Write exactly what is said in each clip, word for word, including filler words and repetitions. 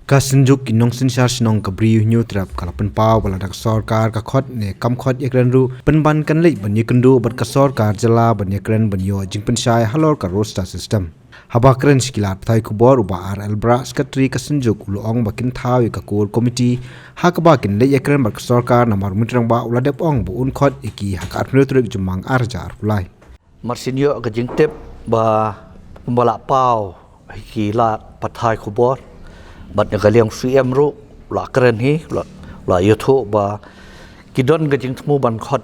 Ka Synjuk ki Nongsynshar Shnong ka Bri u Hynñiewtrep ka la pynpaw ba lada ka sorkar ka khot ne kam khot ïakren ruh, pynban kan leit ban ïakynduh bad ka sorkar jylla ban ïakren ban ïoh jingpynshai halor ka roster system. Haba kren sha ki lad pathai khubor, u Bah R L Brah, Secretary ka Synjuk, u la ong ba kin thaw ïa ka core committee ha kaba kin leit ïakren bad ka sorkar, namar u Myntri Rangbah u la dep ong ba un khot ïa ki ha ka arphew tarik Jymmang ar hajar arphew lai. Mar shu ïoh ka jingtip ba, ba la paw ha ki lad pathai khubor bad na ka liang u C M ruh u la kren hi, u la, u la ïathuh ba ki don ka jingthmu ban khot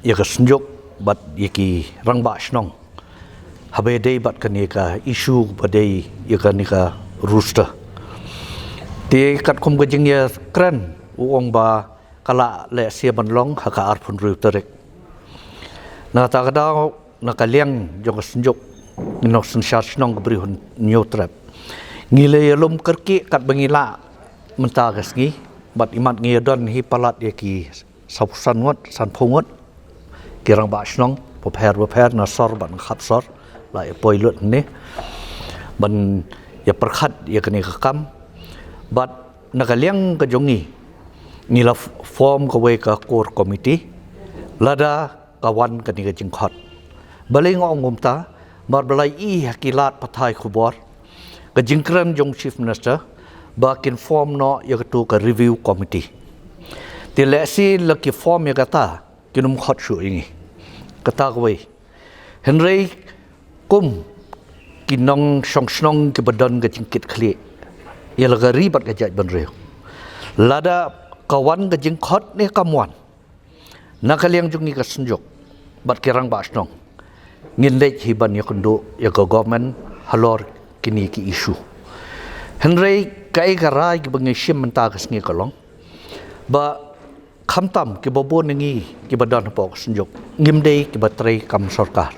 ïa ka Synjuk bad ïa ki rangbah shnong haba ïadei bad kane ka issue ba dei ïa kane ka roster. Te katkum ka jingïakren, u ong ba ka lah lehse ban long ha ka arphew hynriew tarik. Na kata ka daw, na ka liang jong ka Synjuk ki Nongsynshar Shnong ka Bri u Hynñiewtrep, ngi la ïalum kyrkieh katba ngi lah mynta ka sngi, bad imat ngi ïadon hi palat ïa ki sawphew san ngut, sanphew ngut ki rangbah shnong bapher bapher na sor bad na khap sor, la ïa poi lut hangne ban ïa pyrkhat ïa kane ka kam. Bad na ka liang ka jong ngi, ngi la f-, form kawei ka core committee lada ka wan kane ka jingkhot. Balei nga ong kumta? Namar ba la ïohi ha ki lad pathai khubor ka jingkren jong Chief Minister ba kin form noh ïa katu ka review committee. Te lehse la ki form ïa kata, kin ym khot shuh ïa ngi. Kata kawei. Hynrei kum ki nongshong shnong kiba don ka jingkitkhlieh ïa la ka ri bad ka jaitbynriew, lada ka wan ka jingkhot ne kam wan, na ka liang jong ngi ka Synjuk bad ki rangbah shnong, ngin leit hi ban ïakynduh ïa ka government halor kine ki issue. Hynrei kaei ka rai kaba ngi shim mynta ka sngi ka long ba khamtam kiba bun na ngi kiba don hapoh ka Synjuk, ngim dei kiba trei kam sorkar.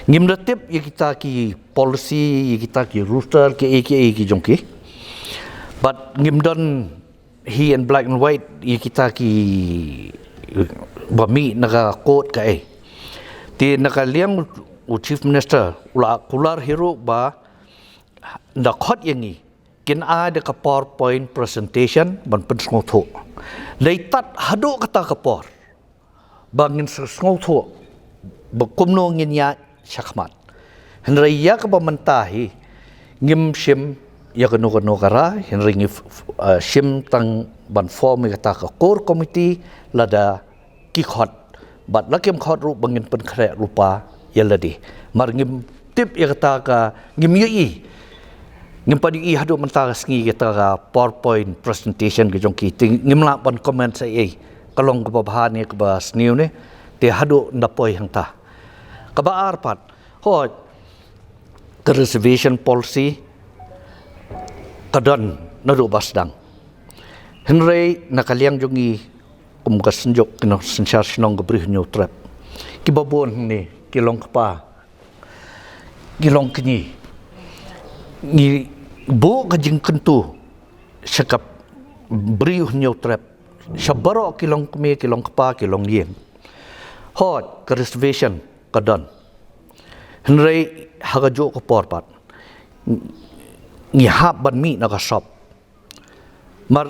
Ngim da tip ïa kita ki policy, ïa kita ki roster, kiei kiei ki jong ki. Bad ngim don hi in black and white ïa kita ki, ba mih na ka court kaei. Te na ka liang u Chief Minister u la kular hi ruh ba ynda khot ïa ngi, kin ai da ka PowerPoint presentation ban pynsngewthuh. Lei tad haduh kata ka por ba ngin sngewthuh ba kumno ngin ïaid shakhmat. Hynrei ïa kaba mynta hi ngim shim ïa kano kano ka rai, hynrei ngi f-, f-, eh, shim tang ban form ïa kata ka core committee lada ki khot. Bad la kim khot ruh ba ngin pynkhreh lypa ïa lade. Namar ngim tip ïa kata ka, ngim ïohi. Ngim pat ïohi haduh mynta ka sngi ïa kata ka PowerPoint presentation ka jong ki. Te ngim lah ban comment sa ei. Ka long kaba bha ne kaba sniew ne. Te haduh ynda poi hangta. Kaba ar pat, hooid, ka reservation policy ka don naduh ba sdang. Hynrei na ka liang jong ngi kum ka Synjuk ki Nongsynshar Shnong ka Bri u Hynñiewtrep, kiba bun hangne ki long kpa, ki long kñi, ngi buh ka jingkyntu sha ka Bri u Hynñiewtrep, sha baroh ki long kmie, ki long kpa, ki long ïing. Hooid, ka reservation ka don. Hynrei ha kajuh ka por pat ngi hap ban mih na ka sop. Namar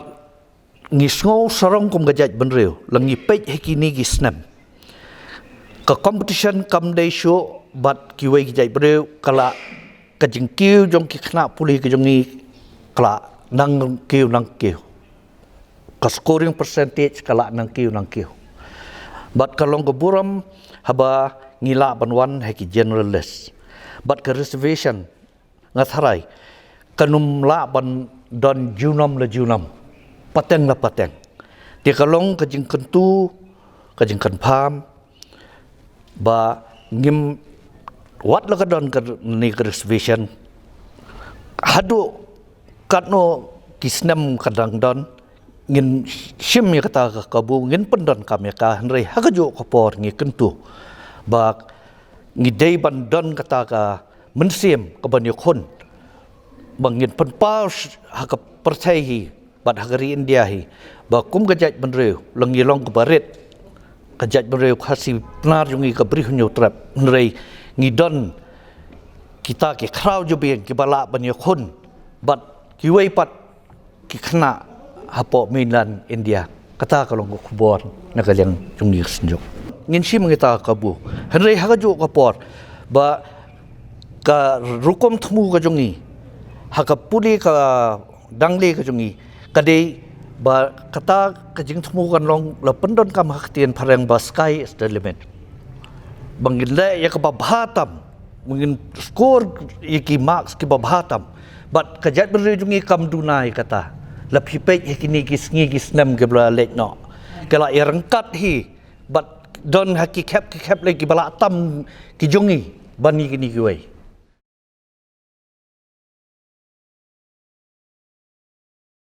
ngi sngew sarong kum ka jaitbynriew, la ngi peit ha kine ki snem, ka competition kam dei shuh bad kiwei ki jaitbynriew, ka la ka jingkiew jong ki khynnah pule ka jong ngi ka la nang kiew nang kiew. Ka scoring percentage ka la nang kiew nang kiew. Bad ka long ka burom haba ngi lah ban wan ha ki general list. Bad ka reservation, nga tharai kan ym lah ban don junom la junom, pateng la pateng. Te ka long ka jingkyntu, ka jingkynpham ba ngim, wat la ka don kane ka reservation, haduh katno ki snem ka dang don, ngin shim ïa kata ka kabu, ngin pyndonkam ïa ka. Hynrei ha kajuh ka por ngi kyntu ba ngi dei ban don kata ka mynsiem kaban ïakhun ba ngin pynpaw sh-, ha ka pyrthei hi bad ha ka ri India hi, ba kum ka jaitbynriew, la ngi long kaba rit, ka jaitbynriew Khasi Pnar jong ngi ka Bri u Hynñiewtrep, hynrei ngi don kita ki khraw jabieng kiba lah ban ïakhun bad kiwei pat ki khynnah hapoh mainland India. Kata ka long ka khubor na ka liang jong ngi ka seng jong. Ngin shim kita ka kabu. Hynrei ha kajuh ka por ba ka rukom thmu ka jong ngi, ha ka pule ka dangle ka jong ngi, ka dei ba kata ka jingthmu kan long la pyndonkam ha ka ktien phareng ba sky is the limit. Ba ngin leh ïa kaba bha tam, ba ngin score ïa ki marks kiba bha tam, bad ka jaitbynriew jong ngi kam duna ïa kata. La phi peit ha kine ki sngi ki snem kiba la leit noh, ka la ïaryngkat hi bad don ha ki khep ki khep lei kiba la tam ki jong ngi ban ïa kine kiwei.